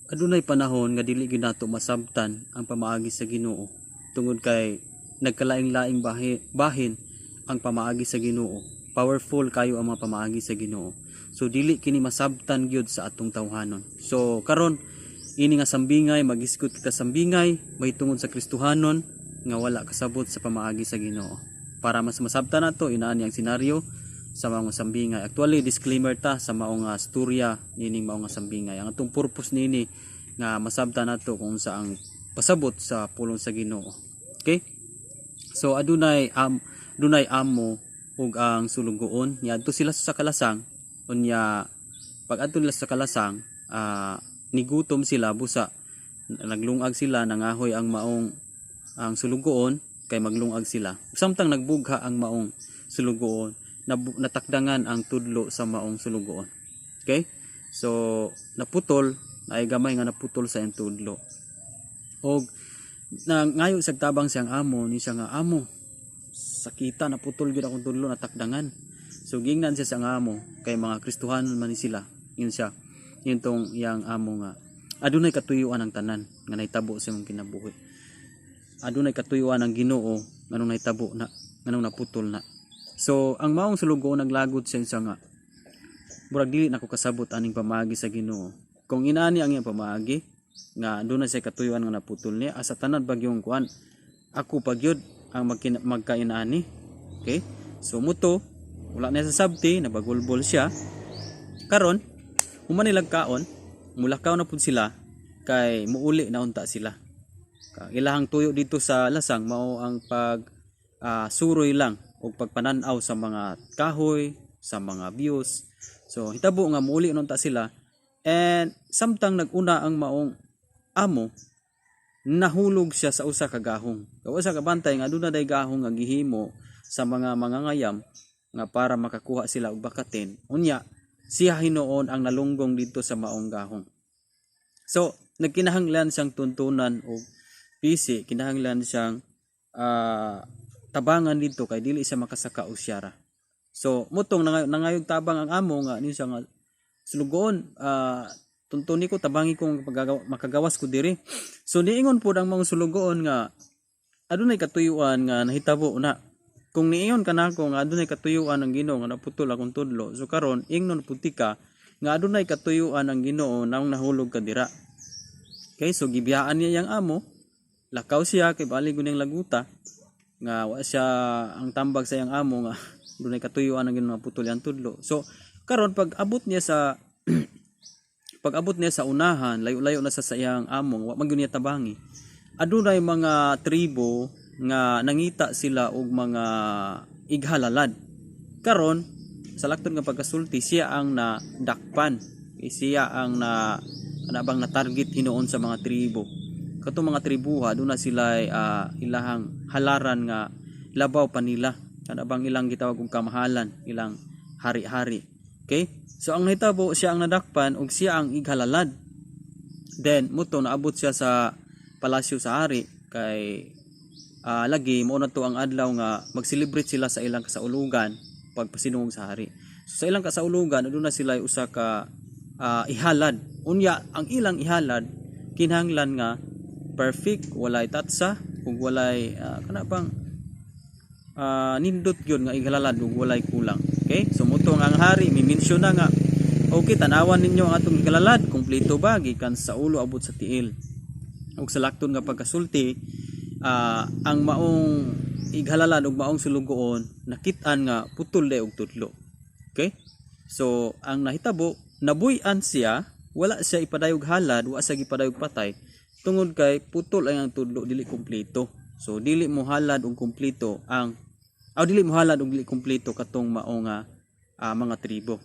Adunay panahon nga dili gyud nato masabtan ang pamaagi sa Ginoo tungod kay nagkalaing-laing bahin ang pamaagi sa Ginoo. Powerful kayo ang mga pamaagi sa Ginoo. So dili kini masabtan gyud sa atong tawhanon. So karon ini nga sambingay, magisgot kita sambingay mahitungod sa Kristohanon nga wala kasabot sa pamaagi sa Ginoo. Para mas masabtan nato inaani ang senaryo sa maong sambingay. Actually, disclaimer ta sa maong storya nining maong sambingay. Ang atong purpose nini nga masabtan nato kung unsa ang pasabot sa pulong sa Ginoo. Okay? So adunay amo ug ang sulugoon. Niadto sila sa kalasang, unya pag adto nila sa kalasang, nigutom sila, busa naglungag sila, nangahoy ang maong ang sulugoon kay maglungag sila. Samtang nagbugha ang maong sulugoon, natakdangan ang tudlo sa maong sulugoon. Okay? So naputol, naay gamay nga naputol sa iyang tudlo. Og na ngayo sa tabang siyang amo ni siya nga, "Amo, sakita, naputol gyud akong tudlo, natakdangan." So gingnan siya sa amo kay mga Kristohanon man ni sila. Yun siya. Yun tong iyang amo nga adunay katuyuan ang tanan nga nahitabo sa imong kinabuhi. Adunay katuyuan ang Ginoo nganong nahitabo na, nganong naputol na. So ang maong sulugoon naglagot siya sa nga murag dili nako kasabot aning pamaagi sa Ginoo. Kung inaani ang iyang pamaagi nga aduna siya katuyuan nga naputol niya asa tanan bagyong kuan, ako pa gyud ang magkainaani. Okay? So muto wala na sa sabti, nabagulbol siya. Karon human nilag kaon, mulakaw na pud sila kay muuli na unta sila. Ilahang tuyo dito sa lasang mao ang pag suroy lang o pagpananaw sa mga kahoy, sa mga views. So hitabo nga muuli na unta sila, and samtang naguna ang maong amo, nahulog siya sa usa ka gahong. Kay usa ka bantay nga aduna day gahong nga gihimo sa mga mangangayam nga para makakuha sila og bakatin. Unya siya hinuon ang nalunggong dito sa maong gahong. So nagkinahanglan siyang tuntunan og pisi, kinahanglan siyang tabangan dito kay dili siya makasaka og siyara. So mutong nangayog tabang ang amo nga niyo siya nga, "Sulugoon, tuntuni ko, tabangi ko makagawas ko diri." So niingon pud ang mga sulugoon nga adunay katuyuan nga nahitabo na. Kung niingon ka nako nga adunay katuyuan ang Ginoo nga naputol akong tudlo. So karon ingnon pud ka nga adunay katuyuan ang Ginoo nang nahulog ka dira. Okay, so gibiyaan niya yang amo, lakaw siya kay bali niyang laguta nga wa siya ang tambag sa iyang amo nga dunay katuyuan ang Ginoo nga putol yang tudlo. So karon pag abot niya sa unahan, layo-layo na sa iyang amo, wa man gyud niya tabangi. Adunay mga tribo nga nangita sila og mga ighalalad. Karon sa lakton nga pagkasulti, siya ang nadakpan. Siya ang na ana bang na target hinuon sa mga tribo. Katong mga tribuha, aduna sila ilahang halaran nga labaw pa nila. Kana bang ilang gitawag og kamahalan, ilang hari-hari. Okay? So ang nahitabo, siya ang nadakpan ug siya ang ighalalad. Then muto naabot siya sa palasyo sa hari kay lagi mao na to ang adlaw nga mag-celebrate sila sa ilang kasaulugan pagpasinungog sa hari. So sa ilang kasaulugan, aduna sila usa ka ihalad. Unya ang ilang ihalad kinahanglan nga perfect, walay tatsa ug walay kana bang nindot gyud nga ihalalad ug walay kulang. Okay? So muto nga ang hari mi-mention na nga, "Okay, tanawan ninyo ang atong igalalad, kumpleto ba gikan sa ulo abot sa tiil." Ug sa lakton nga pagkasulti, ang maong ighalalad ug maong sulugoon nakit-an nga putol day og tudlo. Okay? So ang nahitabo, nabuy-an siya, wala siya ipadayog halad, wa siya gipadayog patay tungod kay putol ay ang tudlo, dili kumpleto. So dili mo halad og kumpleto ang aw dili mo halad og dili kumpleto katong mao nga mga tribo.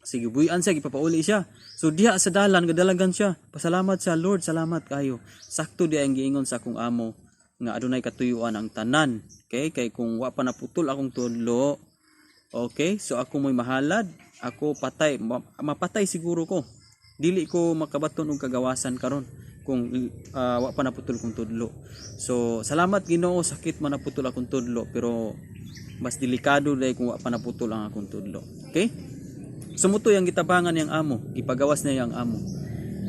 Sige, buyan siya, gipapauli siya. So diha sa dalan, gadalagan siya. Pasalamat siya, "Lord, salamat kayo. Sakto di ang giingon sa akong amo nga adunay katuyuan ang tanan." Okay, kay kung wa pa naputol akong tudlo, okay, so ako mo'y mahalad, ako patay, mapatay siguro ko. Dili ko makabaton og kagawasan karon kung wa pa naputol kong tudlo. So salamat Ginoo, sakit man naputol akong tudlo, pero mas delikado dai kung wa pa naputol ang akong tudlo. Okay? Sumuto yang gitabangan niyang amo, gipagawas niya yang amo.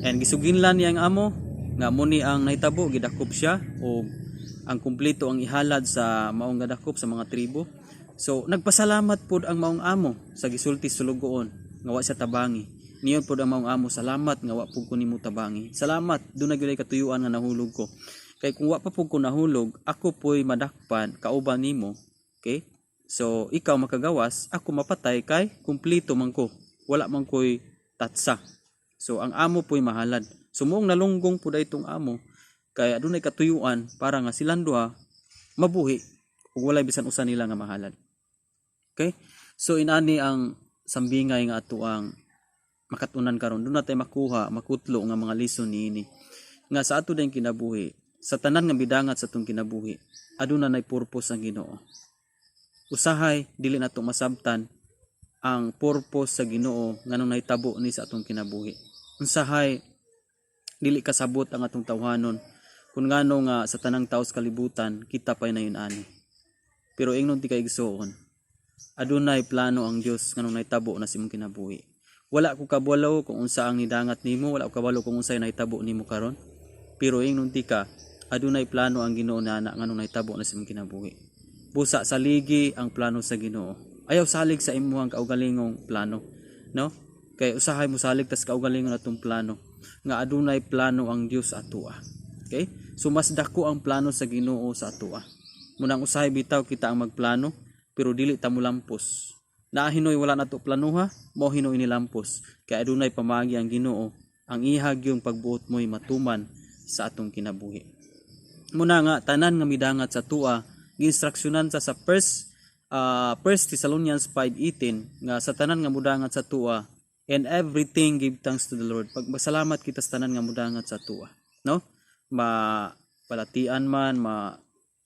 And gisuginlan niya ang amo nga mo ni ang nahitabo, gidakop siya o ang kumpleto ang ihalad sa maong gadakop sa mga tribo. So nagpasalamat pod ang maong amo sa gisulti sulugoon nga wa siya tabangi. Niyon pod ang maong amo, "Salamat nga wa pud ko nimo tabangi. Salamat, duna gyud katuyuan nga nahulog ko. Kay kung wa pa pud ko nahulog, ako po'y madakpan kauban nimo." Okay? So ikaw makagawas, ako mapatay kay kumpleto man ko. Wala man ko'y tatsa. So ang amo po'y mahalad. So moong nalunggong pud itong amo kay adunay katuyuan para nga silang duha mabuhi ug walay bisan usa nila nga mahalad. Okay? So inani ang sambingay nga ato ang makatunan karon. Duna tay makuha, makutlo nga mga lesson niini. Nga sa ato din kinabuhi, sa tanan nga midangat sa atong kinabuhi, aduna nay purpose ang Ginoo. Usahay dili nato masabtan ang purpose sa Ginoo nganong nahitabo ni sa atong kinabuhi. Unsahay dili kasabot ang atong tawhanon kung ngano nga sa tanang tawo sa kalibutan kita pa'y nayon ani. Pero ingnon ti ka, igsuon, adunay plano ang Dios nganong nahitabo na sa imong kinabuhi. Wala ko kabalo kung unsa ang nidangat nimo, wala ko kabalo kung unsay nahitabo nimo karon. Pero ingnon ti ka, adunay plano ang Ginoo na nganong nahitabo na sa imong kinabuhi. Busa saligi ang plano sa Ginoo. Ayaw salig sa imuhang kaugalingong plano, no? Kay usahay mo salig tas kaugalingon atong plano nga adunay plano ang Dios atoa. Okay? So mas dako ang plano sa Ginoo sa atoa. Munang usahay bitaw kita ang magplano, pero dili ta molampos. Naa hinoy wala nato planuha, mao hinoy nilampos. Kay adunay pamaagi ang Ginoo, ang ihag yung pagbuot mo'y matuman sa atong kinabuhi. Muna nga tanan nga midangat sa atoa, giinstruksyonan sa First Thessalonians 5:18 nga sa tanan nga mudangat sa atoa, and everything give thanks to the Lord. Pag masalamat kita sa tanan nga mudangat sa atoa, no? Ma balatian man, ma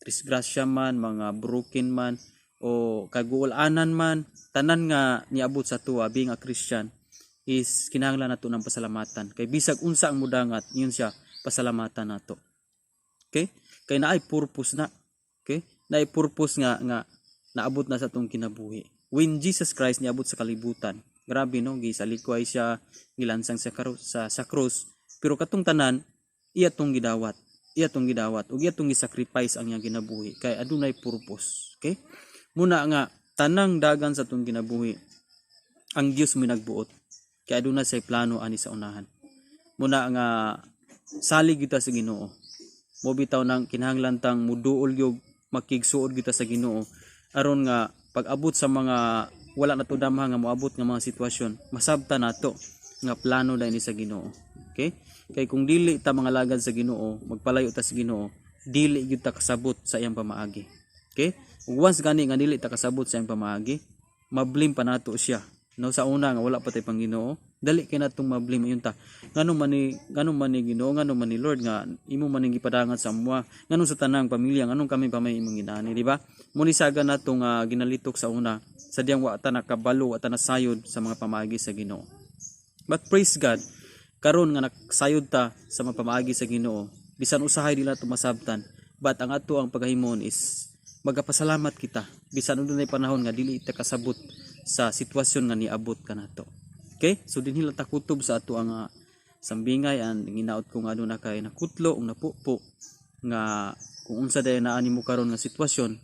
disgrasya man, mga broken man o kaguol-anan man, tanan nga niabot sa atoa being a Christian is kinahanglan nato ng pasalamatan. Kay bisag unsa ang mudangat, yun siya pasalamatan nato. Okay? Kay naay purpose na. Okay? Naay purpose nga nga naabot na sa atong kinabuhi. When Jesus Christ niabot sa kalibutan, grabe, no, gisalikway siya, gilansang sa cross, pero katong tanan iya tong gidawat. Iya tong gidawat ug iya tong gisacrifice ang iyang kinabuhi kay adunay purpose. Okay? Muna nga tanang dagan sa atong kinabuhi, ang Dios mo nagbuot kay aduna say plano ani sa unahan. Muna nga salig kita sa Ginoo. Mo bitaw nang kinahanglan tang muduol gyud, makigsuod kita sa Ginoo aron nga pag abot sa mga wala nato damha nga moabot nga mga sitwasyon, masabta nato nga plano dahil ni sa Ginoo. Okay? Kay kung dili ta mga lagad sa Ginoo, magpalayo ta sa Ginoo, dili gyud ta kasabot sa iyang pamaagi. Okay? Ug once gani nga dili ta kasabot sa iyang pamaagi, mablame pa nato siya. No, sa una nga wala pa tay pang Ginoo, dali kay natong mablame yun ta. Nganong man ni Ginoo, nganong man ni Lord nga imo man ning gipadangat sa amua, nganong sa tanang pamilya, nganong kami pa may imong ginani, di ba? Muni saga nato nga ginalitok sa una sa diyang wa ta nakabalo, wa ta nasayod sa mga pamaagi sa Ginoo. But praise God, karon nga nagsayod ta sa mga pamaagi sa Ginoo, bisan usahay nila tumasabtan, but ang ato ang paghahimon is magapasalamat kita bisan adunay panahon nga dili ta kasabot sa sitwasyon nga niabot kanato. Okay? So dinhi lang ta kutob sa ato ang sambingay and ginaot ko nga aduna kay nakutlo ug napupo nga kung unsa day naa nimo karon nga sitwasyon,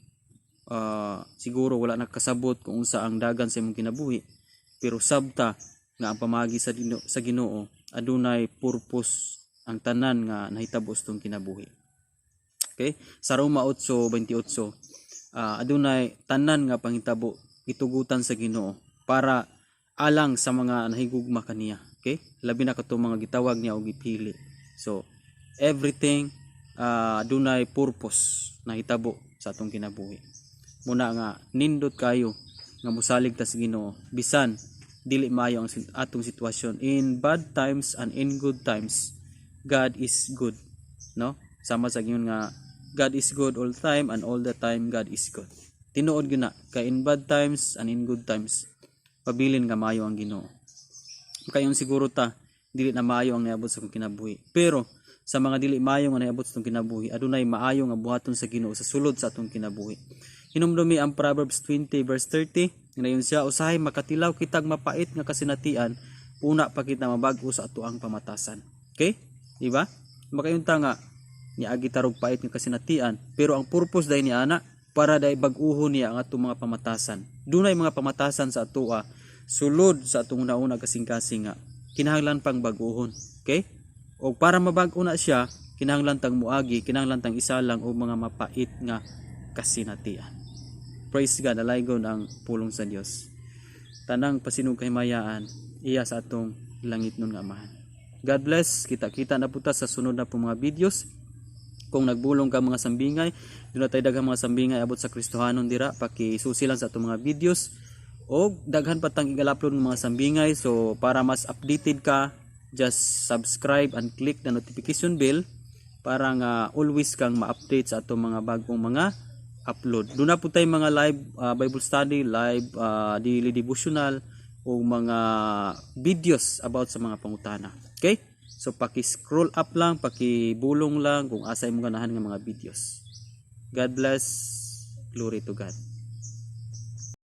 siguro wala nakasabot kung unsa ang dagan sa imong kinabuhi, pero sabta nga ang pamaagi sa Ginoo, adunay purpose ang tanan nga nahitabo sa atong kinabuhi. Okay? Sa Roma 8:28, adunay tanan nga panghitabo gitugutan sa Ginoo para alang sa mga nahigugma kaniya. Okay? Labi na kato mga gitawag niya o gipili. So everything adunay purpose nahitabo sa atong kinabuhi. Muna nga nindot kayo nga mosalig ta sa Ginoo bisan dili maayo ang atong sitwasyon. In bad times and in good times, God is good, no? Sama sa ingon nga God is good all the time and all the time God is good. Tinuod gyud na kay in bad times and in good times, pabilin nga maayo ang Ginoo. Kayon siguro ta dili na maayo ang niabot sa akong kinabuhi, pero sa mga dili maayo nga niabot sa atong kinabuhi, adunay maayo nga buhaton sa Ginoo sa sulod sa atong kinabuhi. Hinumdumi ang Proverbs 20 verse 30. Ngayon siya, usahay makatilaw kitag mapait nga kasinatian, una pa kita mabag-o sa ato ang pamatasan. Okay? Di ba? Makayunta nga niagi tarog pait nga kasinatian, pero ang purpose dai ni ana para dai bag-uhon niya ang atong mga pamatasan. Dunay mga pamatasan sa atoa sulod sa atong una-una kasing-kasing nga kinahanglan pang bag-uhon. Okay? O para mabag-o na siya, kinahanglan tang muagi, kinahanglan tang isalang og mga mapait nga kasinatian. Praise God, alaygon ang pulong sa Dios. Tanang pasinog kahimayaan iya sa atong langitnon nga Amahan. God bless. Kita-kita na po ta sa sunod na po mga videos. Kung nagbulong ka mga sambingay, duna tay daghang mga sambingay abot sa Kristohanon dira, pakisusi lang sa atong mga videos. O daghan pa tang igal-upload ng mga sambingay, so para mas updated ka, just subscribe and click the notification bell para nga always kang ma-update sa atong mga bagong mga upload. Duna po tay mga live Bible study, live daily devotional o mga videos about sa mga pangutana. Okay? So paki-scroll up lang, paki-bulong lang kung asa imong ganahan nga mga videos. God bless. Glory to God.